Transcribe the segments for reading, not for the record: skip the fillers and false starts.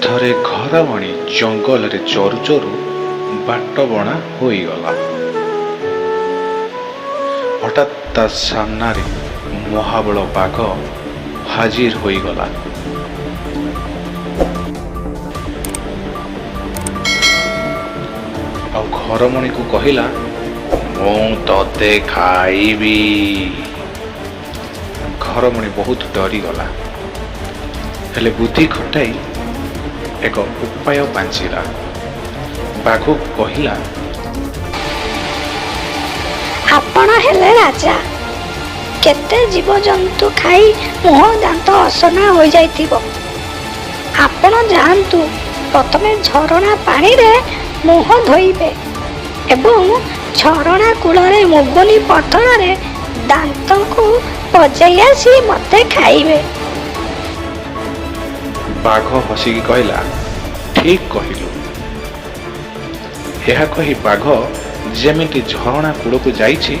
ଥରେ ଘରମଣି ଜଙ୍ଗଲରେ ଚରୁ ଚରୁ ବାଟବଣା ହୋଇଗଲା। ହଠାତ୍ ତା ସାମ୍ନାରେ ମହାବଳ ବାଘ ହାଜିର ହୋଇଗଲା। ଆଉ ଘରମଣିକୁ କହିଲା, ମୁଁ ତତେ ଖାଇବି। ଘରମଣି ବହୁତ ଡରିଗଲା, ହେଲେ ବୁଦ୍ଧି ଖଟାଇ ଏକ ଉପାୟ ପାଞ୍ଚିଲା। ବାଘକୁ କହିଲା, ଆପଣ ହେଲେ ରାଜା, କେତେ ଜୀବଜନ୍ତୁ ଖାଇ ମୁହଁ ଦାନ୍ତ ଅସନା ହୋଇଯାଇଥିବ। ଆପଣ ଯାଆନ୍ତୁ, ପ୍ରଥମେ ଝରଣା ପାଣିରେ ମୁହଁ ଧୋଇବେ ଏବଂ ଝରଣା କୂଳରେ ମୁଗୁନି ପଥରରେ ଦାନ୍ତକୁ ବଜେଇ ଆସି ମୋତେ ଖାଇବେ। ବାଘ ହସିକି କହିଲା, ଠିକ୍ କହିଲୁ। ଏହା କହି ବାଘ ଯେମିତି ଝରଣା କୂଳକୁ ଯାଇଛି,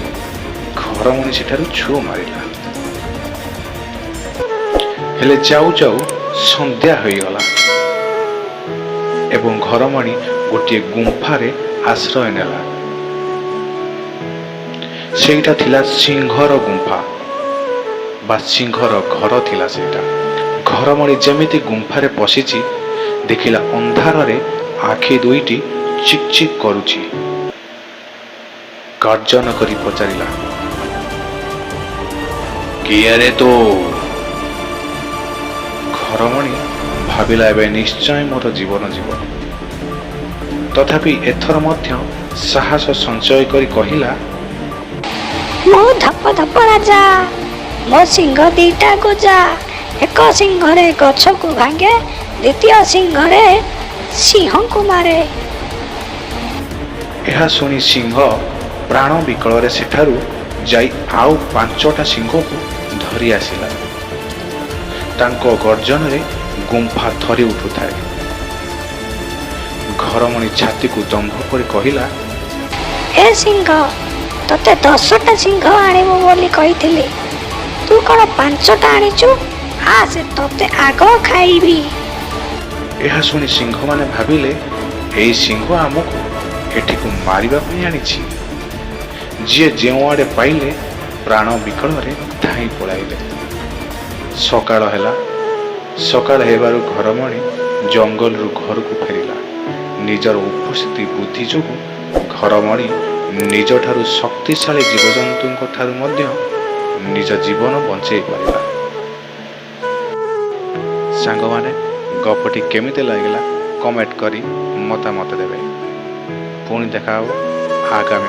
ଘରମଣି ସେଠାରୁ ଛୁ ମାରିଲା। ହେଲେ ଯାଉ ଯାଉ ସନ୍ଧ୍ୟା ହୋଇଗଲା ଏବଂ ଘରମଣି ଗୋଟିଏ ଗୁମ୍ଫାରେ ଆଶ୍ରୟ ନେଲା। ସେଇଟା ଥିଲା ସିଂହର ଗୁମ୍ଫା ବା ସିଂହର ଘର ଥିଲା ସେଇଟା। ଘରମଣି ଯେମିତି ଗୁମ୍ଫାରେ ପଶିଛି, ଦେଖିଲା ଅନ୍ଧାରରେ ଆଖି ଦୁଇଟି ଚିକ୍ ଚିକ୍ କରୁଛି। ଗର୍ଜନ କରି ପଚାରିଲା, କିଏ ରେ ତୁ? ଘରମଣି ଭାବିଲା, ଏବେ ନିଶ୍ଚୟ ମୋର ଜୀବନ ଯିବ। ତଥାପି ଏଥର ମଧ୍ୟ ସାହସ ସଞ୍ଚୟ କରି କହିଲା, ମୁଁ ଧପ ଧପ ରାଜା, ମୋ ସିଂହ ଦିଟା ଗୋଜା। ଏକ ସିଂହରେ ଗଛକୁ ଭାଙ୍ଗେ, ଦ୍ୱିତୀୟ ସିଂହରେ ସିଂହକୁ ମାରେ। ଏହା ଶୁଣି ସିଂହ ପ୍ରାଣ ବିକଳରେ ସେଠାରୁ ଯାଇ ଆଉ 5ଟା ସିଂହକୁ ଧରି ଆସିଲା। ତାଙ୍କ ଗର୍ଜନରେ ଗୁମ୍ଫା ଥରି ଉଠୁଥାଏ। ଘରମଣି ଛାତିକୁ ଦମ୍ଭ କରି କହିଲା, ହେ ସିଂହ, ତତେ 10ଟା ସିଂହ ଆଣିବୁ ବୋଲି କହିଥିଲି, ତୁ କ'ଣ 5ଟା ଆଣିଛୁ? ଆସେ, ତତେ ଆଗ ଖାଇବି। ଏହା ଶୁଣି ସିଂହମାନେ ଭାବିଲେ, ଏଇ ସିଂହ ଆମକୁ ଏଠିକୁ ମାରିବା ପାଇଁ ଆଣିଛି। ଯିଏ ଯେଉଁଆଡ଼େ ପାଇଲେ ପ୍ରାଣ ବିକଳରେ ଧାଇଁ ପଳାଇଲେ। ସକାଳ ହେଲା। ସକାଳ ହେବାରୁ ଘରମଣି ଜଙ୍ଗଲରୁ ଘରକୁ ଫେରିଲା। ନିଜର ଉପସ୍ଥିତି ବୁଦ୍ଧି ଯୋଗୁଁ ଘରମଣି ନିଜଠାରୁ ଶକ୍ତିଶାଳୀ ଜୀବଜନ୍ତୁଙ୍କ ଠାରୁ ମଧ୍ୟ ନିଜ ଜୀବନ ବଞ୍ଚେଇ ପାରିଲା। ସାଙ୍ଗମାନେ, ଗପଟି କେମିତି ଲାଗିଲା କମେଣ୍ଟ କରି ମତାମତ ଦେବେ। ପୁଣି ଦେଖା ହେବ ଆଗାମୀ